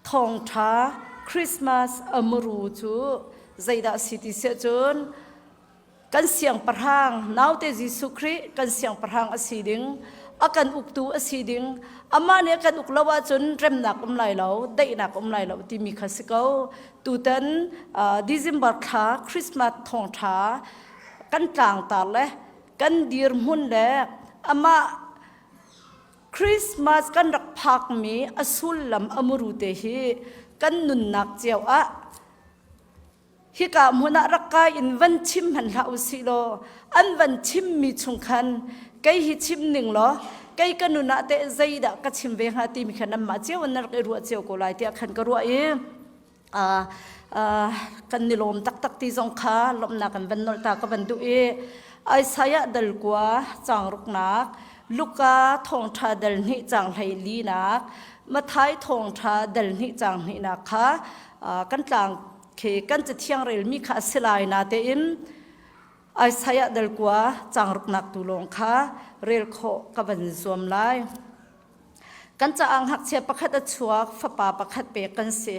Thawngṭha Christmas a muru cu zeidah si ti siah cun kan siangpahrang naute Jesuh Khrih kan siangpahrang a si ding, a kan uktu a si ding, amah nih a kan uk lo ahcun remnak um lai lo, daihnak um lai lo timi kha si ko. Tutan December thla Christmas thawngṭha kan tlangtar le kan dirhmun le amah Christmas kan rak phakmi a sullam a muru te hi kan nunnak cio ah hika hmun ah rak kai in van chim hmanh hlah usih law an van chimmi chung khan kei hi chim ning law kei ka nun ah teh zeidah ka chim ve hnga timi kha nanmah cio in nan rak i ruah cio ko lai tiah khan ka ruah i kan ni lawm taktak ti zong kha lawmhnak kan van nolh ta ka van duh i Isaiah dal kua cang ruknak Luka thawngṭha dal hnih cang hlei linak Mathai thawngṭha dal hnih cang hnihnak kha kan tlang khi kan cathiang relmi kha a si lai na tein Isaiah dal kua cang ruknak tu lawng kha rel khawh ka van zuam lai. Kan caah ngakchia pakhat a chuak, fapa pakhat pek kan si.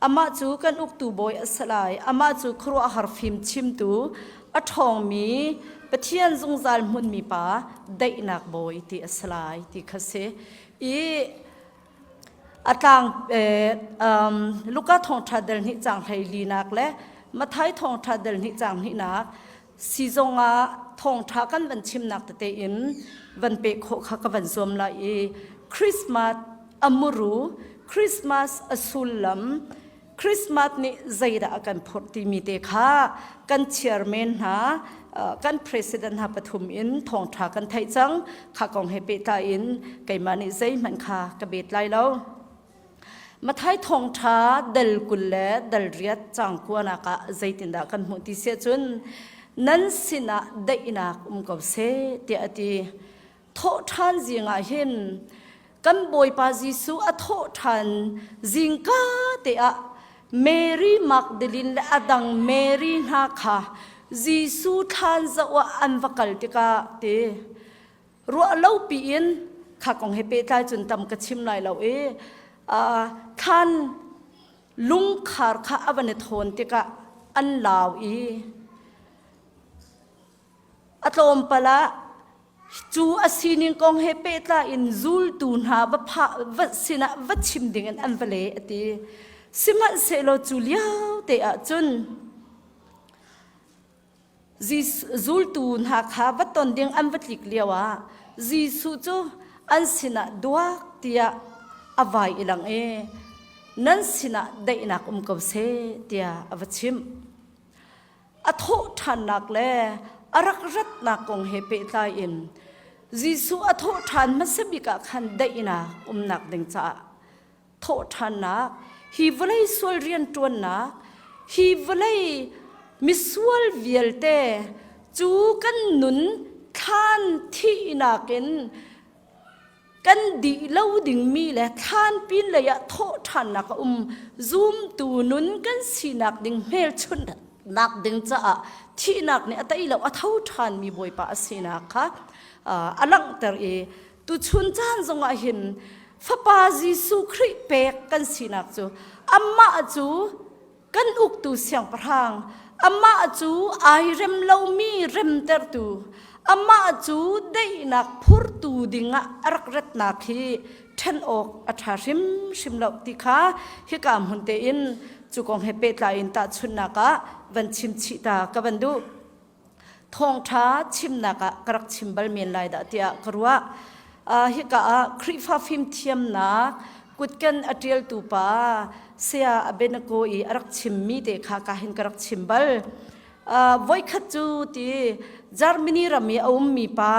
Amah cu kan uktu bawi a si lai. Amah cu khuaruahhar fim chimtu, a ṭhawngmi, Pathian zungzal hmunmi pa, daihnak bawi ti a si lai ti kha si. I a tlang Luka thawngṭha dal hnih cang hlei linak le Matthai thawngṭha dal hnih cang hnihnak sizong ah thawngṭha kan van chimnak tete in van pe khawh kha ka van zuam lai i Christmas a muru Christmas a sullam Christmas nih zeidah a kan phurh timi te kha kan chairman hna kan president hna pathum in thawngṭha kan theih cang kha kong he pehtlai in keimah nih zeihmanh kha ka bet lai lo. Mathai thawngṭha dal 20 le dal riat cang kuanak ah zeitindah kan hmuh ti siah cun nan sinah daihnak um ko seh tiah a ti. Thawhṭhan zing ah hin kan Bawipa Jesuh a thawhṭhan zingka te ah Mary Magdalene le a dang Mary hna kha Jesuh thlan zoh ah an va kal tikah ti ruah lo piin kha kong he pehtlai cun tam ka chim lai lo i thlan lungkhar kha a van i thawn tikah an lau i a tlawmpal ah cu a sining kong he pehtlai in zultu hna va phah va sinah va chim ding in an va le a ti sihmanhsehlaw cu lio te ah cun Zultu hna kha va ton ding an va tlik lioah Jesuh cu an sinah duak tiah a vai i lang i nan sinah daihnak um ko seh tiah a va chimh. A thawh ṭhannak le a rak ratnak kong he pehtlai in Jesuh a thawh ṭhan hmasa bik ah khan daihnak umnak ding caah thawhṭhannak, hi vawlei sual rianṭuannak, hi vawlei misual vialte cu kan nun thlan thihnak in kan dih lo dingmi le thlan pin lei ah thawhṭhannak a um zumtu nun kan sinak ding hmelchunhnak ding caah thihnak nih a tei lo a tho ṭhanmi Bawipa a sinak kha a langhter i Tuchun caan zongah hin Fapa Jesuh Khrih pek kan sinak cu amah cu kan uktu siangpahrang, amah cu ai rem lomi remtertu, amah cu daihnak phurtu dingah a rak ratnak hi ṭhen awk a ṭha hrimhrim lo ti kha hika hmun tein cu kong he pehtlai in tahchunhnak ah van chim chih ta ka van duh. Thawngṭha chimnak ah ka rak chim bal men lai dah tiah ka ruah. Hika ah Khrihfa fimthiamnak kutken a ṭialtu pa Saya Abednego i a rak chimmi te kha ka hin ka rak chim bal. Voikhat cu ti Germany ram i a ummi pa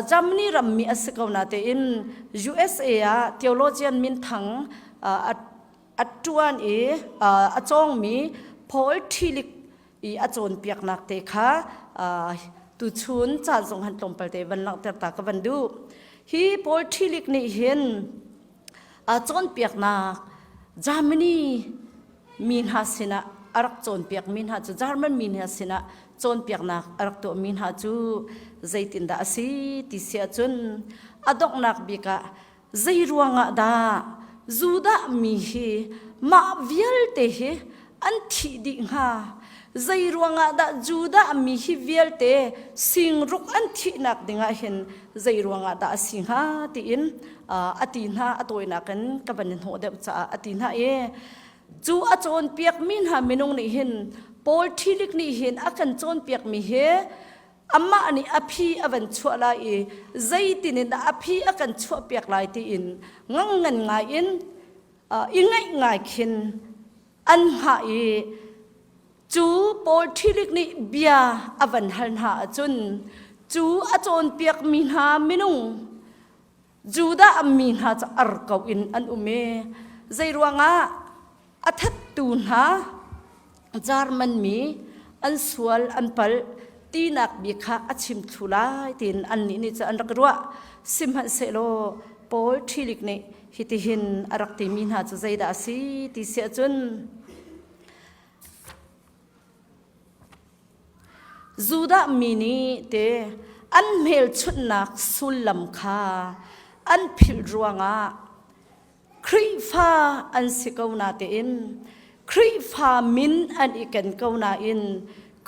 Germany rammi a si ko natein USA ah theologian minthang a ṭuan i a cawngmi Paul Tillich i a cawnpiaknak te kha tuchun caan zong han tlawmpal te van langhter ta ka van duh. Hi Paul Tillich nih hin cawnpiaknak Germany mi hna sinah a rak cawnpiak mi hna cu German mi hna sinah cawnpiaknak a rak tuah mi hna cu zeitindah a si ti si ahcun a donghnak bik ah Zei ruangah dah Judah mi hi mah vialte hi an thih dih hnga? Zei ruangah dah Judah mi hi vialte singruk an thihnak dingah hin zei ruangah dah a si hnga tiin a ti hna. A tawinak in ka van i hnawh deuh caah a ti hna i cu a cawnpiakmi hna minung nih hin, Paul Thilik nih hin a kan cawnpiakmi hi amah nih a phi a van chuah lai i zeitin in dah a phi a kan chuahpiak lai tiin ngangngan ngai in i ngaih ngai khin an hngah i cu Paul Thilik nih bia a van hal hna ahcun cu a cawnpiakmi hna minung Judah mi hna cu ar ko in an um i zei ruangah a thattu hna German mi an sual an palh tinak bik kha a chim thlu lai tiin annih nih cun an rak ruah. Sihmanhsehlaw Paul Thilik nih hitihin a rak timi hna cu zeidah a si ti si ahcun, Judah mi nih te an hmelchunhnak sullam kha an philh ruangah Khrihfa an si ko natein, Khrihfa min an i ken ko nain,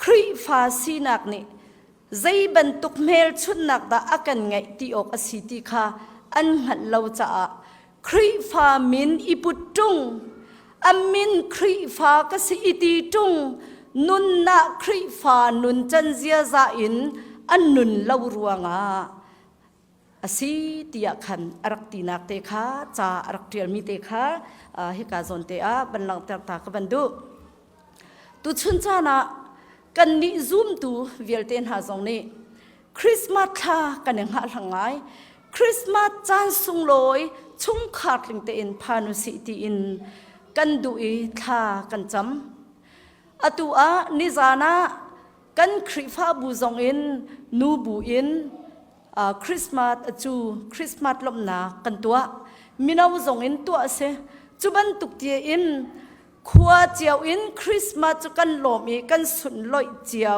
Khrihfa sinak nih zei bantuk hmelchunhnak dah a kan ngeih ti awk a si ti kha an hngalh lo caah Khrihfa min i put ṭung, a min Khrihfa ka si i ti ṭung, nunnak Khrihfa nun can ziaza in an nun lo ruangah a si tiah khan a rak tinak te kha ca a rak ṭialmi te kha hika zawn te ah van langhter ta ka van duh. Tuchun caan ah kannih zumtu vialte hna zong nih Christmas thla kan i hngahhlang ngai. Christmas caan sunglawi chungkhar tling tein phan usih tiin kan duh i thla kan cam. Atu ah nizan ah kan Khrihfabu zong in nubu in Christmas cu Christmas lawmhnak kan tuah. Mino zong in tuah a si. Cu bantuk tie in khua cio in Christmas cu kan lawm i kan sunlawih cio.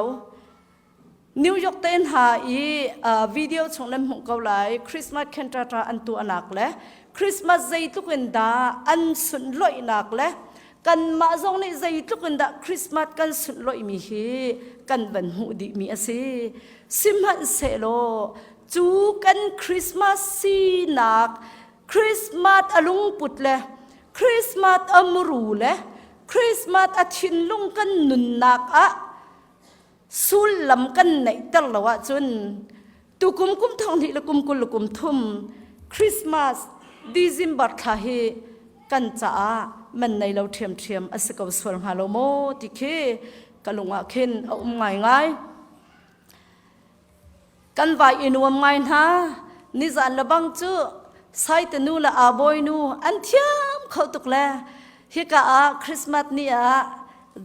New York te hna i video chung nan hmuh ko lai, Christmas cantata an tuahnak le Christmas zeitluk in dah an sunlawihnak le kanmah zong nih zeitluk in dah Christmas kan sunlawihmi hi kan van hmuh dihmi a si. Sihmanhsehlaw cu kan Christmas sinak, Christmas a lungput le Christmas a muru le Christmas a thinlung kan nunnak ah sullam kan neihter lo ahcun tukum kum thong hnih le kum 20 le kum thum Christmas December thla hi kan caah man nei lo ṭhiamṭhiam a si ko sual hnga lo maw ti khi ka lung ah khin a um ngaingai. Kan vai i nuam ngai hna. Nizan le bang cu Saite nu le Abawi nu an thiam kho tuk le hika ah Christmas ni ah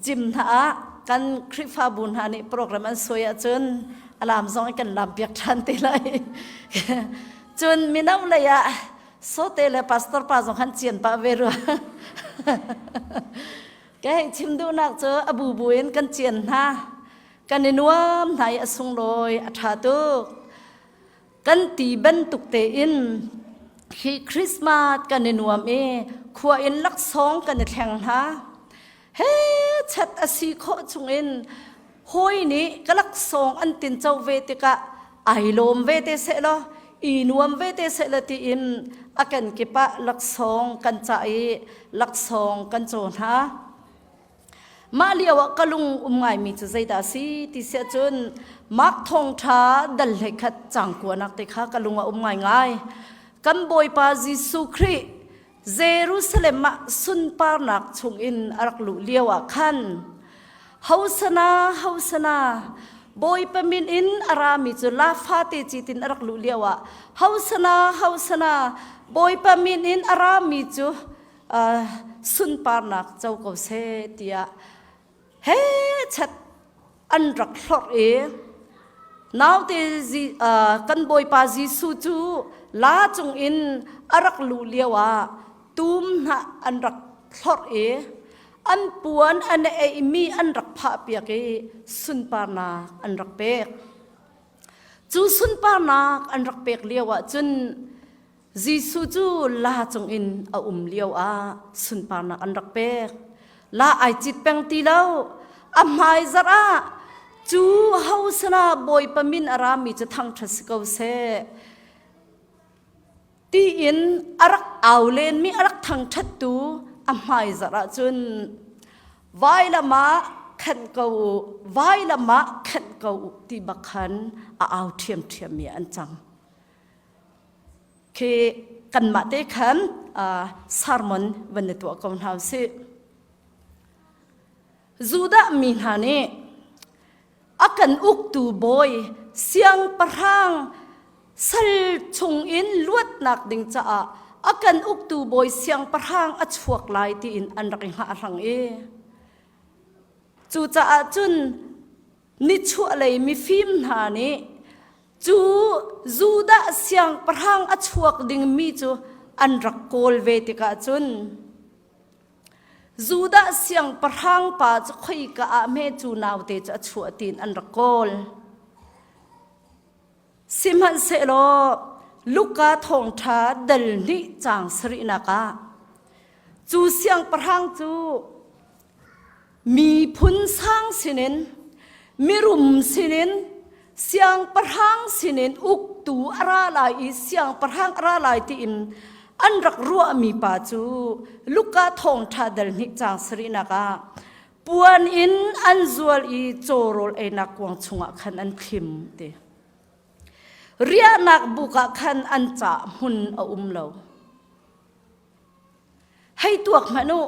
gym hna ah kan Khrihfabu hna nih program an suai ahcun a lam zong in kan lam piak ṭhan te lai. Cun mino lei ah sote le pastor pa zong han cian pah ve rua. Ka hei chim duhnak cu a bubu in kan cian hna. Kan i nuam hna i a sunglawi a ṭha tuk. Kan ti bantuk tein hi Christmas kan i nuam i khua in laksawng kan i thleng hna. He chat a si khawh chungin hawi nih ka laksawng an tinco ve tikah ai lawm ve te seh law i nuam ve te seh law tiin a kan kip ah laksawng kan cah i laksawng kan caw hna. Mah lio ah ka lung um ngaimi cu zeidah a si ti siah cun Mark thawngṭha dal 11 caang kuanak te kha ka lung a um ngaingai. Kan Bawipa Jesuh Khrih Jerusalem ah sunparnak chungin a rak luh lio ah khan Hosana, Hosana, Bawipa min in a rami cu la fate citin a rak luh lio ah Hosana, Hosana, Bawipa min in a rami cu sunparnak co ko seh tiah he chat an rak hlorh i naute kan Bawipa Jesuh cu la cungin a rak luh lio ah tum hnah an rak hlorh i an puan an eimi an rak phahpiak i sunparnak an rak pek. Cu sunparnak an rak pek lio ah cun. Jesuh cu la cungin a um lio ah sunparnak an rak pek. La ai cit peng ti lo. A hmai zarh ah cu hosana Bawipa min a rami cu thangṭhat si ko seh. Tiin a rak au lenmi a rak thangṭhattu a hmai zarh ah cun vailam ah khenh ko u, vailam ah khenh ko u ti bak khan a au ṭhiamṭhiammi an cang. Khi kanmah te khan sermon van i tuah ko hna usih. Judah mi hna nih a kan uktu bawi siangpahrang sal chungin luatnak ding caah a kan uktu bawi siangpahrang a chuak lai tiin an rak i hngahhlang i cucaah cun nichuahlei mifim hna nih cu Judah siangpahrang a chuak dingmi cu an rak kawl ve tikah cun Judah siangpahrang pa cu khoika ah hme cu naute cu a chuah tiin an rak kawl. Sihmanhsehlaw Luka thawngṭha dal hnih caang sarihnak ah cu siangpahrang cu miphun sang sinin mirum sinin siangpahrang sinin uktu a ra lai i siangpahrang a ra lai tiin an rak ruahmi pa cu Luka thawngṭha dal hnih caang sarihnak ah puan in an zual i cawrawl einak kuang chungah khan an thlim ti. Riahnak buk ah khan an cah hmun a um lo. Hei tuak hmanh u,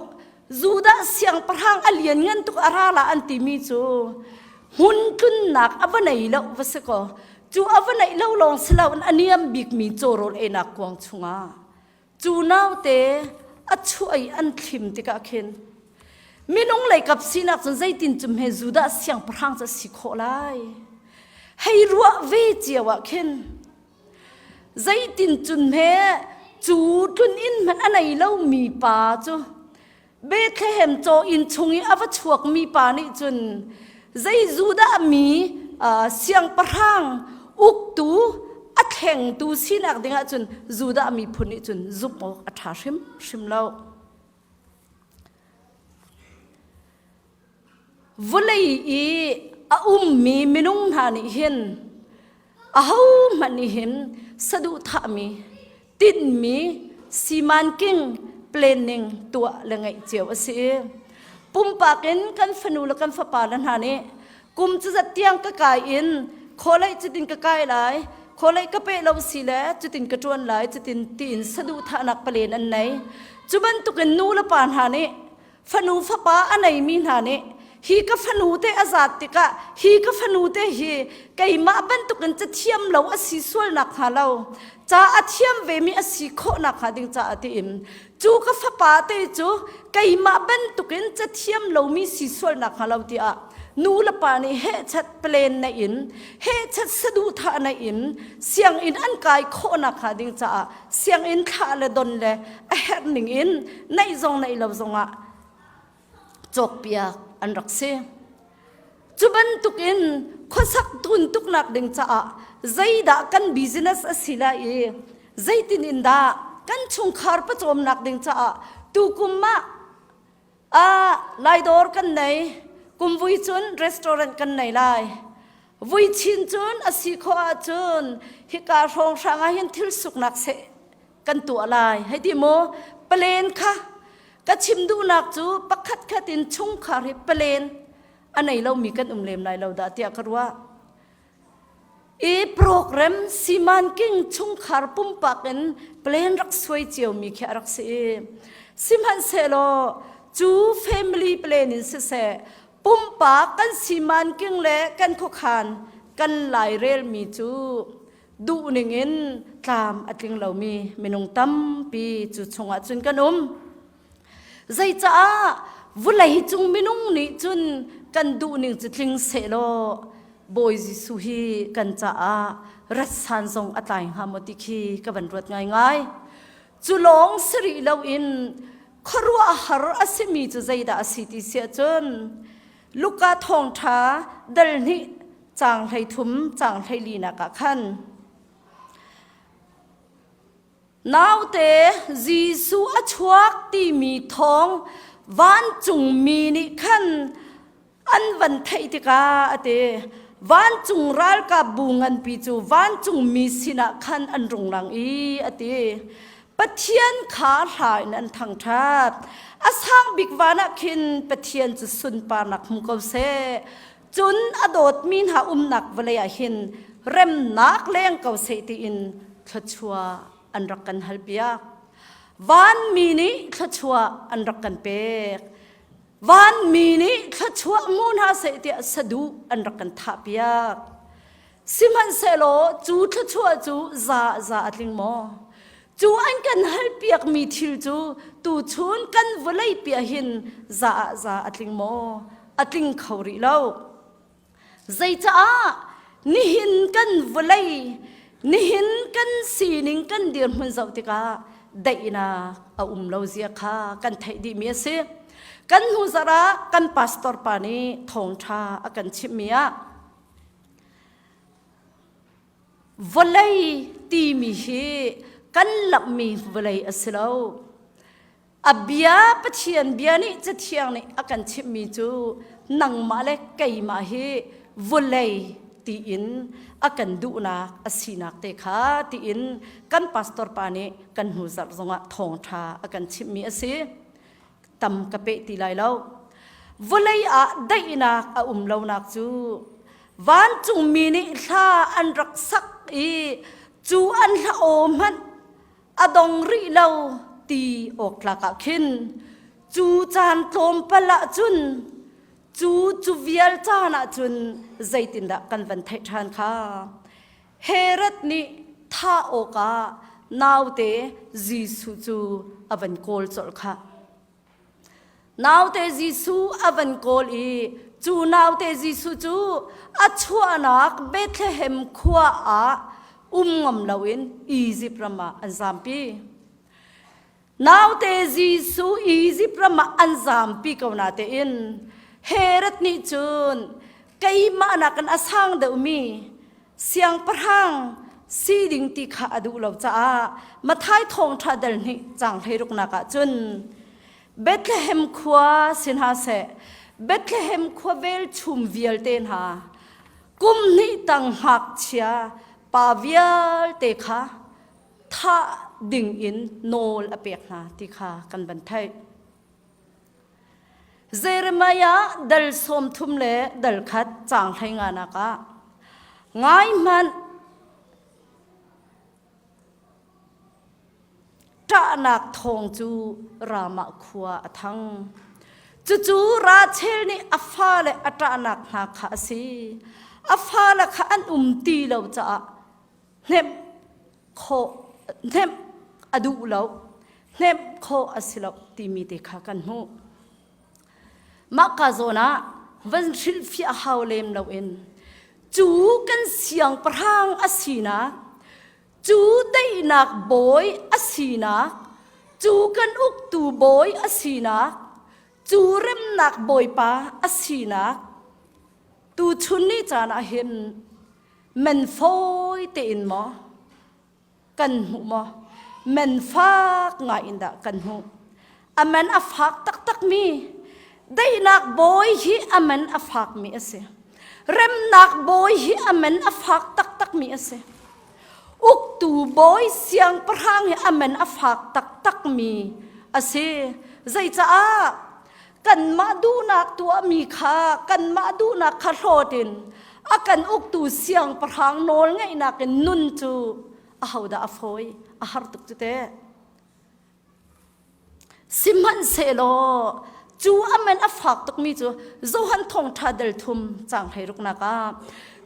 Judah siangpahrang a lianngan tuk a ra la an timi cu hmun tlunnak a va nei lo va si kaw cu a va neih lo lawng si loin a niam bikmi cawrawl einak kuang chungah cu naute a chuah i an thlim tikah khin minung leikap sinak cun zeitin cum he Judah siangpahrang cu a si khawh lai hei ruah ve cio ah khin Zeitin cun hme cu tlun inn hmanh a nei lomi pa cu Bethlehem caw inn chung i a va chuakmi pa nih cun zei Judah mi siangpahrang uktu a thlengtu sinak dingah cun Judah miphun nih cun zumh awk a ṭha hrimhrim lo. Vawlei i a ummi minung hna nih hin ahohmanh nih hin saduhthahmi, tinhmi, simanking planning tuah le ngeih cio a si. Pumpak in kan fanu le kan fapa le hna nih kum cuzat tiang ka kai in khawlei cutin ka kai lai, khawlei ka peh lo si le cutin ka ṭuan lai, cutin tiin saduhthahnak palen an nei. Cu bantukin nu le pa hna nih fanu fapa a neimi hna nih hi ka fanu te a zat tikah hi ka fanu te hi keimah bantukin cathiam lo a si sual nak hnga lo ca a thiam vemi a si khawh nak hnga ding caah tiin cu ka fapa te cu keimah bantukin cathiam lomi si sual nak hnga lo tiah nu le pa nih hehchat plan na in hehchat saduhthah na in sianginn an kai khawh nak hnga ding caah sianginn thlah le don le a herh ning in naih zong naih lo zongah cawkpiak an rak si. Cu bantukin khuasak tun tuknak ding caah zeidah kan business a si lai i zeitin in dah kan chungkhar pawcawmnak ding caah tukum ah ah Laidawr kan nei kumvui cun restaurant kan nei lai vui chin cun a si khawh ahcun hika hrawnghrang ah hin thil suknak seh kan tuah lai hei ti maw palen kha ka chim duhnak cu pakhat khat in chungkhar hi palen a nei lomi kan um lem lai lo dah tiah ka ruah i program simanking chungkhar pumpak in plan rak suai ciomi khi a rak si i sihmanhsehlaw cu family plan in siseh pumpak kan simanking le kan khuakhan kan lairelmi cu duhning in tlam a tling lomi minung tampi cu chungah cun kan um. Zeicaah vulei cung minung nih cun kan duhning cu tling sehlaw Bawi Jesuh hi kan caah ratsan zong a tlai hnga maw ti khi ka van ruat ngaingai. Cu lawng si rih loin khuaruahhar a simi cu zeidah a si ti siah cun Luka thawngṭha dal hnih caang 13 caang 14 nak ah khan. Naute Jesuh a chuak timi thawng vancungmi nih khan an van theih tikah a ti. Vancung ralkap bu nganpi cu vancungmi sinah khan an rung lang i a ti. Pathian kha hla in an thangṭhat. A sang bik van ah khin Pathian cu sunparnak hmu ko seh. Cun a dawtmi hna umnak vawlei ah hin remnak leng ko seh tiin thluachuah an rak kan halpiak. Vanmi nih thluachuah an rak kan pek. Vanmi nih thluachuah hmu hna seh tiah saduh an rak kan thahpiak. Sihmanhsehlaw cu thluachuah cu za za a tling maw? Cu an kan halpiakmi thil cu tuchun kan vawlei piah hin za ah za a tling maw? A tling kho rih lo. Zeicaah nihin kan vawlei, nihin kan sining kan dirhmun zoh tikah daihnak a um lo zia kha kan theih dihmi a si. Kan hnu zarh ah kan pastor pa nih thawngṭha a kan chimhmi ah Vawlei timi hi kan lamhmi vawlei a si lo. A bia Pathian bia nih Cathiang nih a kan chimhmi cu nangmah le keimah hi vawlei tiin a kan duhnak a sinak te kha tiin kan pastor pa nih kan hnu zarh zongah thawngṭha a kan chimhmi a si. Tam ka peh ti lai lo. Vawlei ah daihnak a um lonak cu vancungmi nih hla an rak sak i cu an hla aw hmanh a dong rih lo ti awk tlak ah khin cu caan tlawmpal ah cun cu cu vial caan ah cun zeitindah kan van theih ṭhan kha Herod nih thah awkah naute Jesuh cu a van kawl colh kha. Naute Jesuh a van kawl i cu naute Jesuh cu a chuahnak Bethlehem khua ah um ngam loin Izipt ram ah an zampi. Naute Jesuh Izipt ram ah an zampi ko natein Herod nih cun keimah nakin a sang deuhmi siangpahrang si ding ti kha a duh lo caah Matthai thawngṭha dal hnih caang hleiruknak ah cun Bethlehem khua si hna seh Bethlehem khua velchum vialte hna kum hnih tang ngakchia pa vialte kha thah ding in nawl a pek hna ti kha kan van theih. Jeremiah dal 30 le dal khat caang hlei nganak ah ngai hmanh ṭahnak thawng cu Ramah khua a thang. Cucu Rachel nih a fale a ṭahnak hna kha a si. A fale kha an um ti lo caah hnemh khawh hnemh a duh lo hnemh khawh a si lo timi te kha kan hmuh mah ka zawn ah van hrilhfiah hau lem loin cu kan siangpahrang a sinak cu daihnak bawi a sinak cu kan uktu bawi a sinak cu remnak bawipa a sinak tuchun ni caan ah hin Men fawi tein maw kan hmuh maw? Men fak ngai in dah kan hmuh? A men a fak taktakmi daihnak bawi hi a men a fakmi a si. Remnak bawi hi a men a fak taktakmi a si. Uktu bawi siangpahrang hi a men a fak taktakmi a si. Zeicaah kanmah duhnak tuahmi kha kanmah duhnak kha hlawt in a kan uktu siangpahrang nawl ngeihnak in nun cu ahodah a fawi a har tuk cu teh sihmanhsehlaw cu amen a fak tukmi cu Johan thawngṭha dal thum cang hleiruknak ah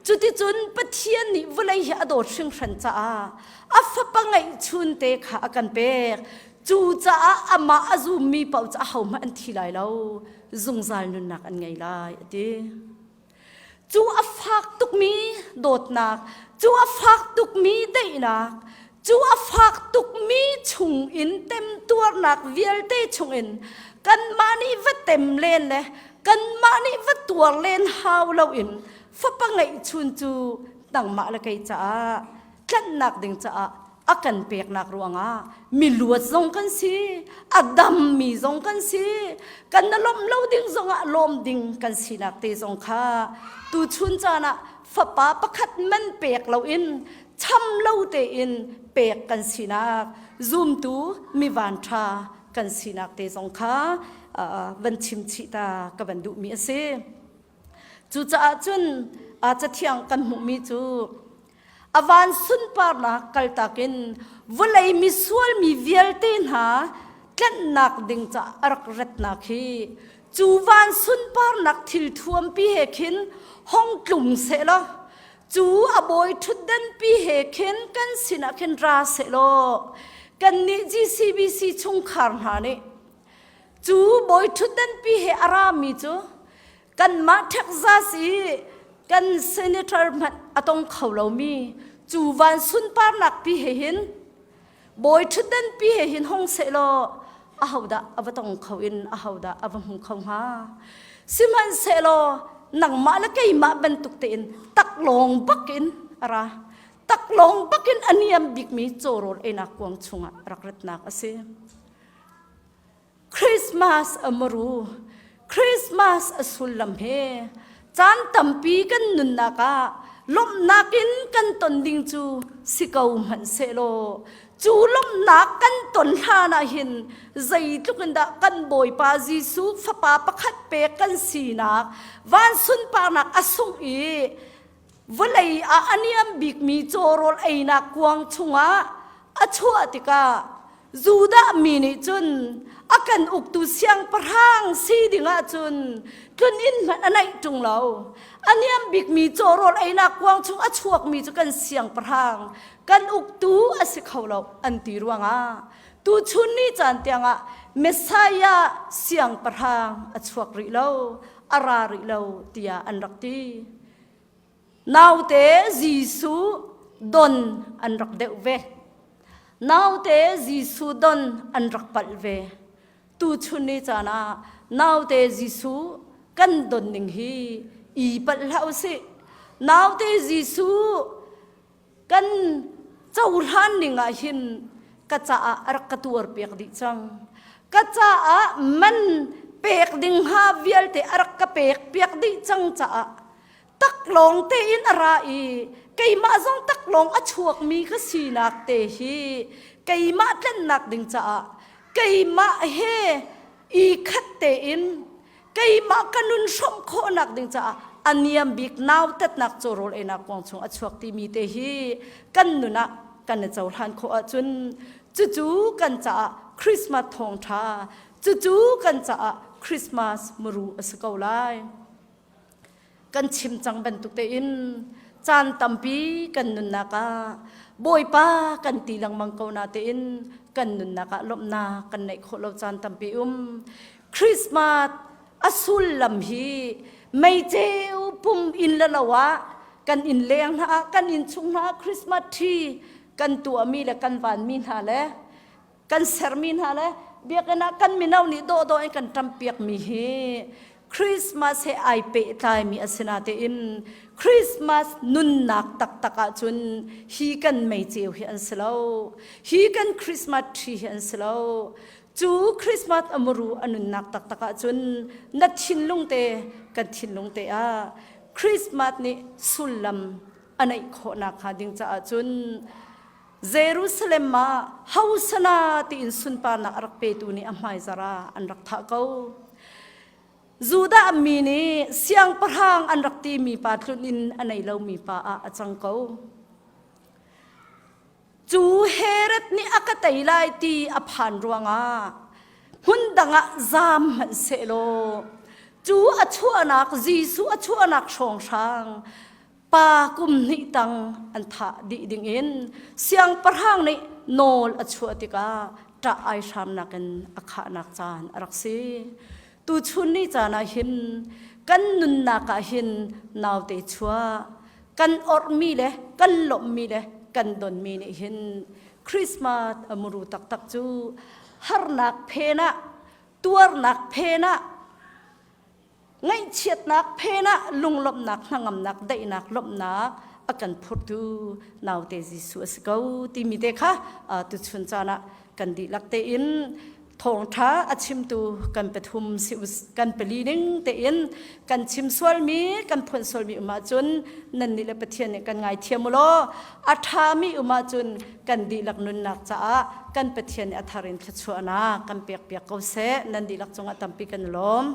cuticun Pathian nih vawlei hi a dawt hringhran caah a fapa ngeihchun te kha a kan pek Cucaah amah a zummi paoh cu ahohmanh an thi lai lo, zungzal nunnak an ngei lai, a ti. Cu a fak tukmi dawtnak, cu a fak tukmi daihnak, cu a fak tukmi chungin temtuarnak vialte chungin kanmah nih va tem len le kanmah nih va tuar len hau loin fapa ngeihchun cu nangmah le kei caah tlanhnak ding caah a. A kan peknak ruangah miluat zong kan si, a dammi zong kan si, kan na lawmh lo ding zongah lawm ding kan sinak te zong kha tuchun caan ah fapa pakhat man pek loin cham lo tein pek kan sinak zumtu mi vanṭha kan sinak te zong kha van chim chih ta ka van duhmi a si. Cucaah cun cathiang kan hmuhmi cu a van sunparnak kaltak in vawlei misual mi vialte hna tlanhnak ding ca a rak ratnak hi cu van sunparnak thil thuampi he khin hong tlung seh law cu a bawi ṭhutdanpi he khin kan sinah khin ra seh law kannih GCBC chungkhar hna nih cu bawi ṭhutdanpi he a rami cu kanmah Texas i kan senator hmanh a tong kho lomi cu van sunparnak pi he hin bawi ṭhutdan pi he hin hong seh law ahodah a va tong kho in ahodah a va hmu kho hnga sihmanhsehlaw nangmah le keimah bantuk tein taklawng bakin a ra taklawng bakin a niam bikmi cawrawl einak kuang chungah rak ratnak a si Christmas a muru Christmas a sullam he caan tampi kan nunnak ah lawmhnak in kan ton ding cu si ko hmanh sehlaw cu lawmhnak kan ton hlan ah hin zeitluk in dah kan Bawipa Jesuh fapa pakhat pek kan sinak van sunparnak a sungh i vawlei ah a niam bikmi cawrawl einak kuang chungah a chuah tikah Judah mi nih cun a kan uktu siangpahrang si dingah cun tlun inn hmanh a naih ṭung lo. A niam bikmi cawrawl einak kuang chung a chuakmi cu kan siangpahrang, kan uktu a si kho lo an ti ruangah tuchun ni caan tiangah Messiah siangpahrang a chuak rih lo, a ra rih lo tiah an rak ti. Naute Jesuh don an rak deuh ve. Naute Jesuh don an rak palh ve. Tuchun ni caan ah naute Jesuh kan don ning hi i palh hlah usih. Naute Jesuh kan cohlan ning ah hin ka caah a rak ka tuar piak dih cang. Ka caah man pek ding hnga vialte a rak ka pek piak dih cang caah taklawng tein a ra i keimah zong taklawng a chuakmi ka sinak te hi keimah tlennak ding caah keimah he i khat tein keimah ka nun hrawmh khawhnak ding caah a niam bik nautatnak cawrawl einak kuang chung a chuak timi te hi kan nun ah kan i cohlan khawh ahcun cucu kan caah Christmas thawngṭha cucu kan caah Christmas muru a si ko lai. Kan chim cang bantuk tein caan tampi kan nunnak ah Bawipa kan ti lengmang ko na tein kan nunnak ah lawmhnak kan neih khawh lo caan tampi um. Christmas a sullam hi meiceu pum inn le lo ah kan inn leng hna ah kan inn chung hna ah Christmas tree kan tuahmi le kan vanmi hna le kan sermi hna le biakinn ah kan mino nih dawhdawh in kan ṭampiakmi hi Christmas he ai pehtlaimi a si natein Christmas nunnak taktak ahcun hi kan meiceu hi an si lo hi kan Christmas tree hi an si lo cu Christmas a muru a nunnak taktak ahcun na thinlung te kan thinlung te ah Christmas nih sullam a neih khawhnak hnga ding caah cun Jerusalem ah Hosana tiin sunparnak a rak petu nih a hmaizar ah an rak thah ko. Judah mi nih siangpahrang an rak timi pa tlun in a nei lomi pa ah a cang ko. Cu Herod nih a ka tei lai ti a phan ruangah hmun dang ah zaam hmanh sehlaw cu a chuahnak Jesuh a chuahnak hrawnghrang pa kum hnih tang an thah dih dingin siangpahrang nih nawl a chuah tikah ṭah ai hramnak in a khahnak caan a rak si. Tuchun ni caan ah hin kan nunnak ah hin naute chuah kan orhmi le kan lawmhmi le kan donmi nih hin Christmas a muru taktak cu harnak phen ah tuarnak phen ah Ngaihchiatnak phen ah lunglawmhnak, hnangamnak, daihnak, lawmhnak a a kan phurtu naute Jesuh a si ko timi te kha tuchun caan ah kan dihlak tein thawngṭha a chimtu kan pathum kan pali ning tein kan chim sualmi kan phuan sualmi um ahcun nannih le Pathian nih kan ngaithiam u law a ṭhami um ahcun kan dihlak nunnak caah kan Pathian nih a thar in thluachuahnak kan pekpiak ko seh. Nan dihlak cungah tampi kan lawm.